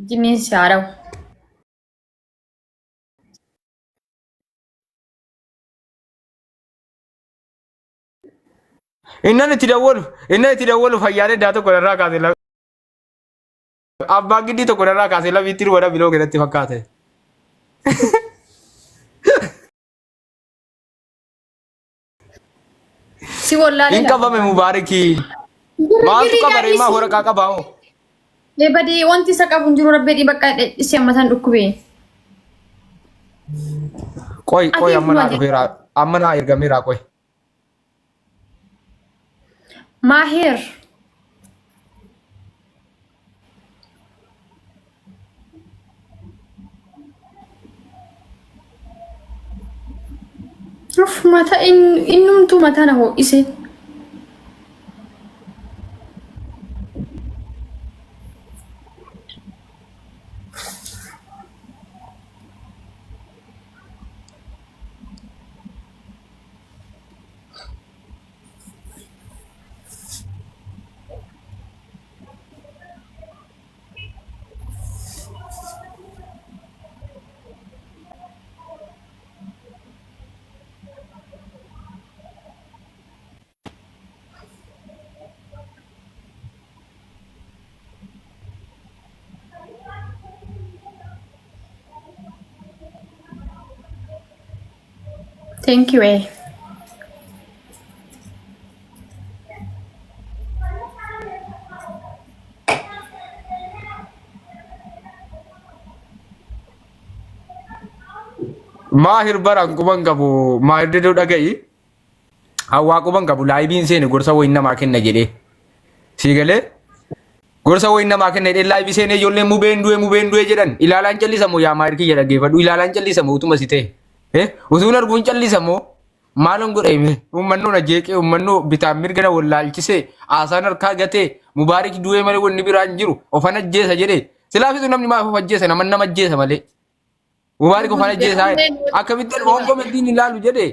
Jinniin si haa dha'u. Innan itti dawwalu, innan itti dawwalu fayyaalee daa tokko narraa kaase abbaan giddii tokko narraa kaase lamiitti ruwa biloo keessatti fakkaate. Si wallaalee Hin qabame Mubaarikii. Maaltu qabare maa waraqaa qabaa hoo? Badii wanti isa qabu hin jiru rabbii dhibaqqa dhisi ammatan dhukkubee. Qoy qoy Ati amma naa maal dhufeera amma naa ergameera qoy. Maahir. Uff mata innumtuu mataa na ho'ise. Thank you eh. Maahir baraan quban qabu maahir diduu dhaga'i. Hawwaa quban qabu laayibiin seene gorsa wayin namaa kenna jedhee. Sii galee gorsa wayin namaa kenna jedhee laayibii seenee ijoolleen mubeen du'e mubeen du'e jedhan ilaalaan callisamoo yaa maahir kiyya dhaggeeffadhu ilaalaan callisamoo utuma si ta'e. Utuun arguun callisamoo Maalon godha hime uummannoo na jeeqee uummannoo bitaan mirga na wallaalchisee haasaan harkaa gatee mubaarik du'ee malee wanni biraa hin jiru ofan ajjeesa jedhee silaafitu namni maaf of ajjeesa nama nama ajjeesa malee mubaarik ofan ajjeesaa jedhe akkamittiin oon komentiin ilaalu jedhee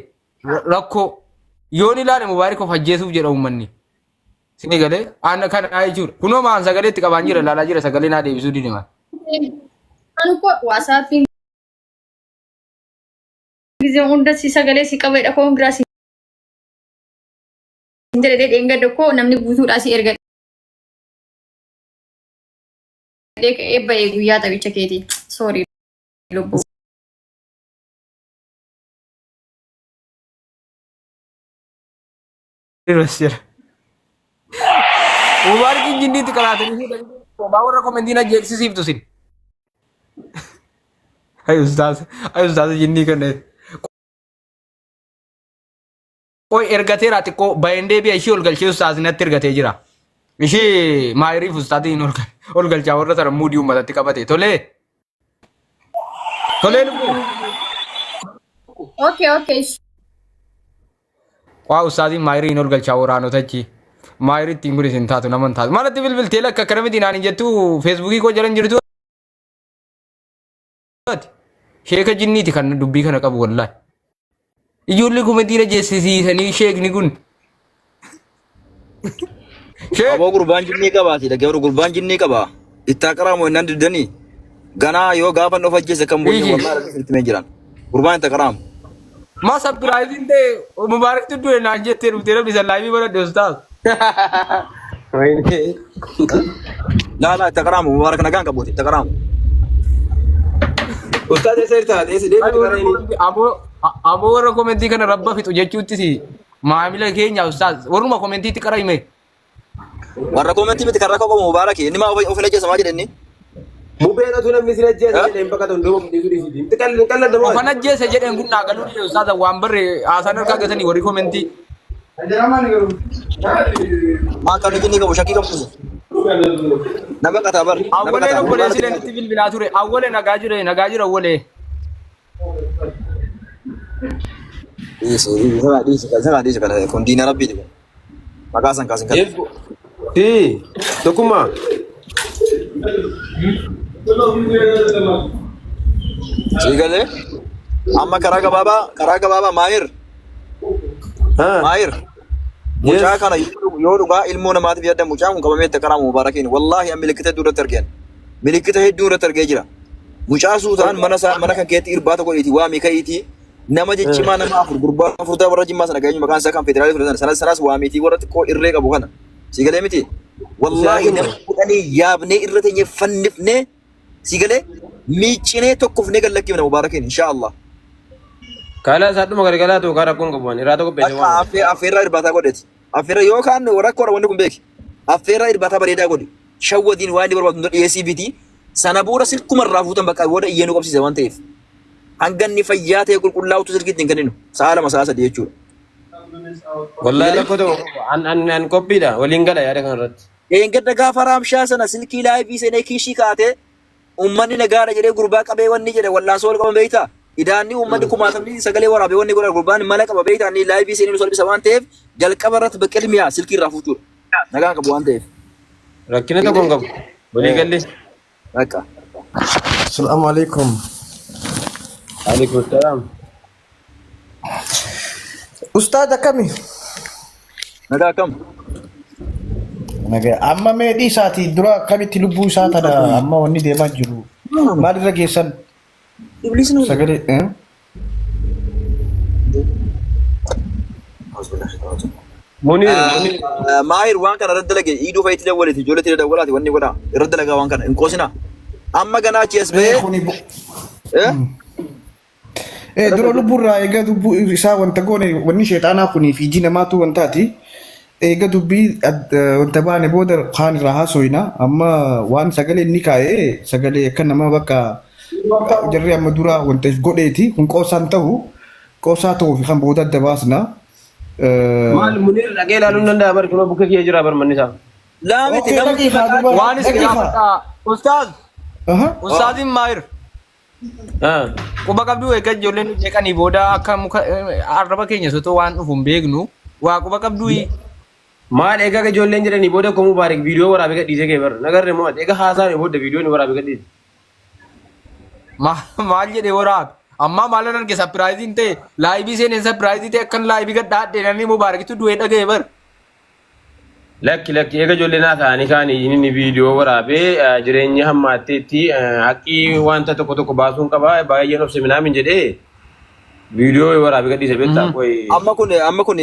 rakkoo yoon ilaale mubaarik of ajjeesuuf jedha uummanni. Sini galee aan kana jechuudha kunoo maan sagalee itti qabaan jira ilaalaa jira sagalee naa deebisuu dide maal. Ani koo waasaappiin ጊዜ hunda si sagalee si qabeedha koongiraa si hin jedhe dheengadda koo namni guutuudhaa si erga ka'ee ba'e guyyaa taphicha keetii. Sorry lubbuu. Jira. Mubaarakiin jinniitti qaraatanii fuudhanii homaa warra komentiin ajjeeksisiiftu sin. Ay ustaaz, ay ustaaz jinnii kana. Qoy ergateera xiqqoo bayeen deebi'a ishii ol galchee ustaaz natti ergatee jira. Ishii maayiriif ustaaziin ol ol galchaa warra sana muudii uummatatti qabate. Tolee. Tolee lubbuu. Okay, okay. Waa ustaaziin maayiriin ol galchaa waraanota achi. Maayirii ittiin kun isin taatu nama hin taatu. Maalatti bilbiltee lakka akkana miti naan hin jettu feesbuukii koo jala hin jirtu. Ati sheeka jinniiti kan dubbii kana qabu wallaahi. Ijoollee komentii na jeessisiisanii sheekni kun. Sheek Aboo gurbaan jinnii qabaati dhaggeeffadhu gurbaan jinnii qaba. Ittaa qaraamu innaan diddanii ganaa yoo gaafa of ajjeese kan boonye Iji. wallahi rabbi sitti mee jiran. Gurbaan itti qaraamu. Maa sapiraayiziin ta'e mubaaraktu du'e naan jettee dhuftee namni san laayivii baradhe ustaaz. Wayne. Laa laa itti qaraamu mubaarak nagaan qabuuti itti qaraamu. Ustaaz eessa jirta? Eessa deemtu gara inni? Aboo aboo warra komentii kana rabba fixu jechuuttis maamila keenya ustaaz warruma komentiitti qara hime. Warra koomentii miti kan rakkoo qabu mubaarak inni maa of hin ajjeesa maa jedhe inni. Mubeen otuu namni sin ajjeesa Eh? jedhee hin baqatu hunduu of dhiisuu dhiisiti. Hin qallan hin qallan nama. Ofan ajjeese jedheen kun naa galuu dide ustaaza waan barre haasaan harkaa gatanii warri komentii. Maa kan inni qabu shakkii qabdu. Na baqataa bar. Na Awwaleen baqataa. obboleessi lenitti bilbilaa ture. Awwalee nagaa jire nagaa jira awwalee. Dhiisi dhiisi dhiisi dhiisi kana kun diina rabbiiti kun. Maqaa san kaasin kana. Eebbo. Si tokkummaa. Sii galee amma karaa gabaabaa maahir Haa. maahir mucaa Yes. kana yoo dhugaa ilmoo namaatiif yaadda mucaan kun qabamee itti karaa mubaarakiin wallaahi amma milikkita duratti argeen. Milikkita hedduu irratti argee jira. Mucaa suutaan mana isaa mana kan keetti irbaata godhiiti waamii ka'iitii nama jijjimaa nama afur gurbaa furdaa warra jimmaa sana geenyu maqaan isaa kan federaalii fudhatan sanas sanas waamiitii warra xiqqoo irree qabu kana. Si galee miti? Wallaahi nama kudhanii yaabnee irra teenyee fannifnee si galee miiccinee tokkofnee gad lakkifna mubaarakiin inshaa Allah. Kaala isaadhuma gargalaa ta'u karaa rakkoon qabu waan irraa tokko Bakka affeerraa irbaataa godheeti. Affeerra yookaan rakkoodha wanni kun beeki. Affeerraa irbaataa bareedaa godhi. Shawwadiin waan inni barbaadu hunda dhiyeessii fiti. Sana booda silkuma irraa fuutan bakka booda iyyee nu qabsiisa waan ta'eef. Hanga inni fayyaa ta'e qulqullaa'utu silkiitti hin kenninu. Sa'a 2 sa'a 3 jechuudha. Wallaahi rakkoo ta'u an an an qophiidha waliin gala yaada kanarratti. Dheengadda gaafa raamshaa sana silkii laayivii seenee kiishii kaatee Uummanni nagaadha jedhee gurbaa qabee wanni jedhe wallaansoo wal qaban beektaa? Idaanni uummanni kumaatamni sagalee waraabee wanni godhan gurbaan mala qaba beektaa? Inni laayivii seenee nu salphisa waan ta'eef jalqaba irratti biqilmiyaa silkii irraa fuuchuudha. Nagaan qabu waan ta'eef. Rakkina tokko hin qabu. Walii galle. Bakka. Assalamu alaikum. Alaikum salaam. Ustaad akkami? Nagaa akkam? Nagaa. Amma mee dhiisaatii dura akkamitti lubbuu isaa tana amma wanni deemaa jiru maalirra geessan Iblis nu. sagalee eh? Muniir Muniir. Maahir waan kana irratti dalage iiduu fa'itti dawwaliti ijoolleetti dawwalaati wanni godhaa irratti dalagaa waan kana hin qoosinaa. Amma ganaa achi as Ee, bahee kuni eh? Eh, dura lubbuurraa eega dubbuu isaa wanta goone wanni sheexaanaa kunii fi iji namaatu wantaati. Eega dubbii wanta baane booda kaan irraa haasooyna. Amma waan sagalee inni kaa'e sagalee akka nama bakka jarri amma dura wanta if godheeti. Kun qoosaan ta'u qoosaa ta'uu fi kan booda adda baasna. Maal Muniir dhaqee ilaaluu hin danda'a bar kunoo bukkee kiyya jira bar manni isaa. Laa miti Okay, namni dhaqii haa duuba. Waan isin Dhaqii haa. gaafadhaa. Ustaaz, Aha. ustaaziin maayir. Quba qabduu eegga ijoolleen nu jeeqanii booda akka muka arraba keenya sotoo waan dhufu hin beeknu waa quba qabduu Maal egaa ijoolleen jedhanii booda akkoo Mubaarik viidiyoo waraabee gadhiisee kee bara. Nagarre moo ati egaa haasaan booda viidiyoo inni waraabee gadhiise. Maal jedhee waraabe ammaa maalan arge sapiraayiziin ta'e laayibii seeneen sapiraayizii ta'e akkan laayibii gadhaadhe namni Mubaarikitu du'ee dhaga'e bara. Lakki lakki eega ijoollee naa ta'anii kaanii inni viidiyoo waraabee jireenya hammaatteetti haqqii wanta tokko tokko baasuun qaba baay'een obse minaamin jedhee viidiyoo waraabee gadhiise beektaa qoy. Amma kun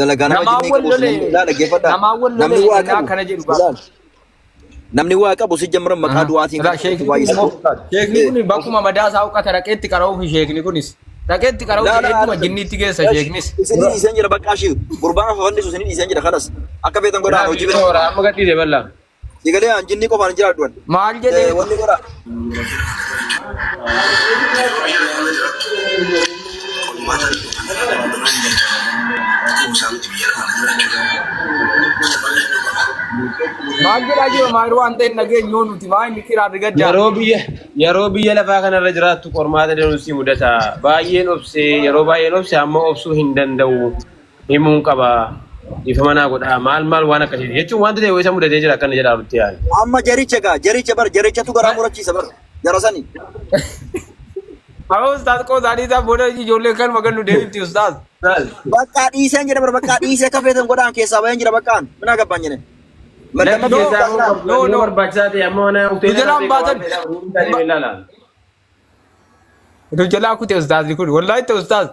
dalagaa nama Namaa jinnii wal qabu lole ilaala dhaggeeffadhaa. namaa wal lole Namni waa innaa qabu akkana jedhu gaafa. ilaala. Namni waa qabu si jammaran maqaa du'aatiin Ilaa kan sheekni kun baay'isa. immoo sheekni kun bakkuma madaa isaa uqqata dhaqeetti qara'uuf sheekni kunis dhaqeetti qara'uuf Laa laa jedheetuma jinniitti geessa sheeknis. Isinii dhiiseen jira bakka ashii gurbaan fannisu isinii dhiiseen jira kanas akka feetan godhaa hojii Viidiyoo bira. waraabee amma gadhiise bal'aa. Sigalee an jinnii qofaan hin jiraadhu. Maal jedhee Wanni godhaa. Maal jedhaa jiru maal waan ta'e nageenyoo nuti maa inni kiraa rigaddaa. Yeroo biyya lafaa kanarra jiraattu qormaata danuu si mudata. Baay'een obsee yeroo baay'een obsee amma obsuu hin danda'u. Himuun qaba. Dhiifama naa godhaa. Maal maal waan akkasii jechuun wanta ta'e isa mudatee jira akkana jedhaa nutti yaali. Amma jaricha gaa jaricha bar jarichatu garaa murachiisa bar jara sani. Amma ustaaz qoosaanii isaa booda ijoolleen kan magannu deebifti ustaaz. Bakka dhiiseen jira bar bakka dhiisee akka feetan godhaan keessaa baheen jira bakkaan minaa gabbaan jedhe. Lakki No, keessaa no, yoo no. barbaachisaa ta'e amma mana Nu jalaan baatan. ilaala. Nu jalaa kute ustaazni kun wallaahi ta'e ustaaz.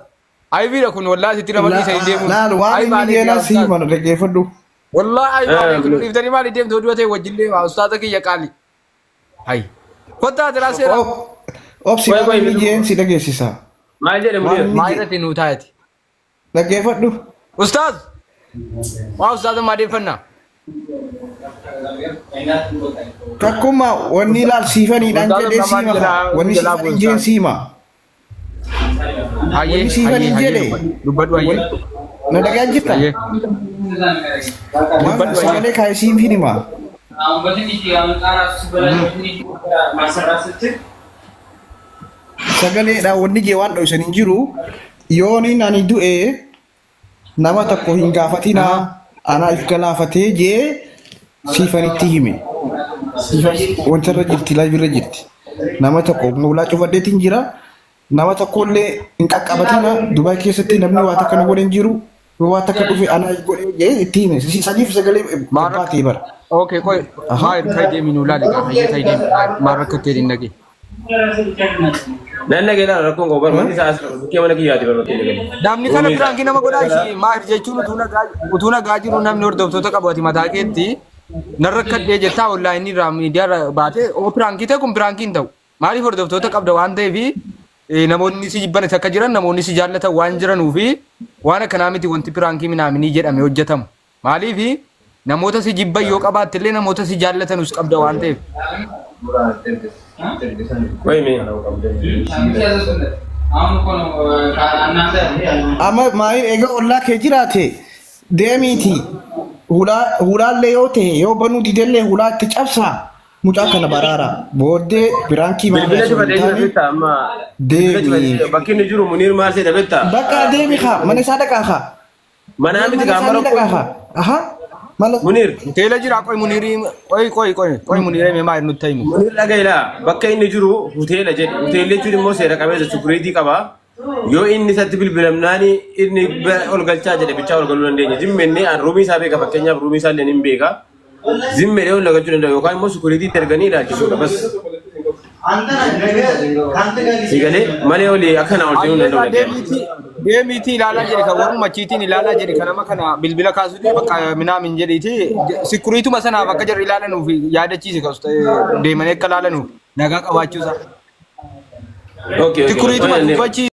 Aybiidha kun wallaahi sitti nama dhiisanii deemuun. Laal waan Ayib inni alee jeenaa yaa si ustaaz. hima dhaggeeffadhu. Wallaahi ayib alee kun dhiiftanii maali deemtu oduu ta'e wajjin deema ustaaza kiyya qaali. Hayi. Kottaa jiraa seera. Obsi Qoy, waan qoy, inni jeen si dhageessisa. Maal jedhe Waan Muniir? inni Maa irratti nuu taa'eeti. Dhaggeeffadhu. Ustaaz. Waa ustaaza madeeffannaa. Takkuma wanni ilaal siifaniidhaan Ustaaza jedhee lamaan siima kaa. jalaa Wanni jalaa siifaniin jeen bu'e. siima. Hayyee Wanni siifaniin hayyee jedhe. hayyee dubbadhu hayyee. Na dhagaa jirta? Hayyee. Waan Dubbadhu hayyee. sagalee kaa'e siif hin hima. Sagaleedhaan wanni jee waan dho'isan hin jiru. Yooniin ani du'e nama tokko hin gaafatinaa anaa if galaafatee jee siifanitti hime. Wanta irra jirti live irra jirti. Nama tokko mulaa cufadheetiin jira. Nama tokkollee hin qaqqabatina. Dubaay keessatti namni waa takka na godhe hin jiru. Yoo waa takka dhufe anaa godhee jedhee itti hime. Saniif sagalee Maal baatee bara. Okay, qoy maal kai deemi nu laali gaafa hayyee tai deemi maal rakkattee hin dhagee. Nan dhagee laala rakkoon qabu bar manni isaa as bukkee mana kiyyaati bar bakkee dhagee. Namni kana piraankii nama godhaa ishii maal jechuun utuu nagaa utuu nagaa jiru namni hordoftoota qabu ati mataa keetti nan rakkadhee jettaa onlaayinii irraa miidiyaa irraa baatee oo piraankii ta'e kun piraankii hin ta'u. Maaliif hordoftoota qabda waan ta'eef namoonni si jibbanis akka jiran namoonni si jaallatan waan jiranuu fi waan akkanaa miti wanti piraankii minaaminii jedhame hojjetamu. Maaliif namoota si jibban yoo qabaatte illee namoota si jaallatanus qabda waan ta'eef. Wayime. Amma maayii eega ollaa kee jiraate deemiiti hulaa hulaallee yoo ta'e yoo banuu didellee hulaa itti cabsaa mucaa kana baraara booddee biraankii maal Bilbila osoo hin cufatee jira taane beektaa amma. Bilbila cufatee deemi. jira. Bakki inni jiru Muniir maal seeta beektaa? Bakka deemi kaa mana isaa dhaqaa kaa. Manaa miti Mana gaama isaanii rakkoo. dhaqaa kaa. Aha. Mana Muniir. Hoteela jira qoy munirii qoy qoy qoy qoy munirii mee maal nutti himu. Muniir dhagailaa bakka inni jiru hoteela jedhi. Hoteelli jechuun immoo seera qabeessa security qaba. Yoo inni isatti bilbilamnaani inni ol galchaa jedhe bichaa ol galuu dandeenya. Zimmennee an ruumii isaa beeka fakkeenyaaf ruumii isaa illee ni beeka. Zimmeedhee ol galchuu danda'a yookaan immoo security erganii ilaalchisuudha bas. Sigalee malee olii akkana ol seenuu hin danda'u. Deemiitii deemiitii ilaalaa jedhe kan warruma achiitiin ilaalaa jedhe kan nama kana bilbila kaasuuti bakka minaamin jedhiiti sikuriituma sanaaf akka jarri ilaalanuuf yaadachiise kan deemanii akka ilaalanuuf nagaa qabaachuu isaa. Okay, okay. Sikuriituma dubbachiise.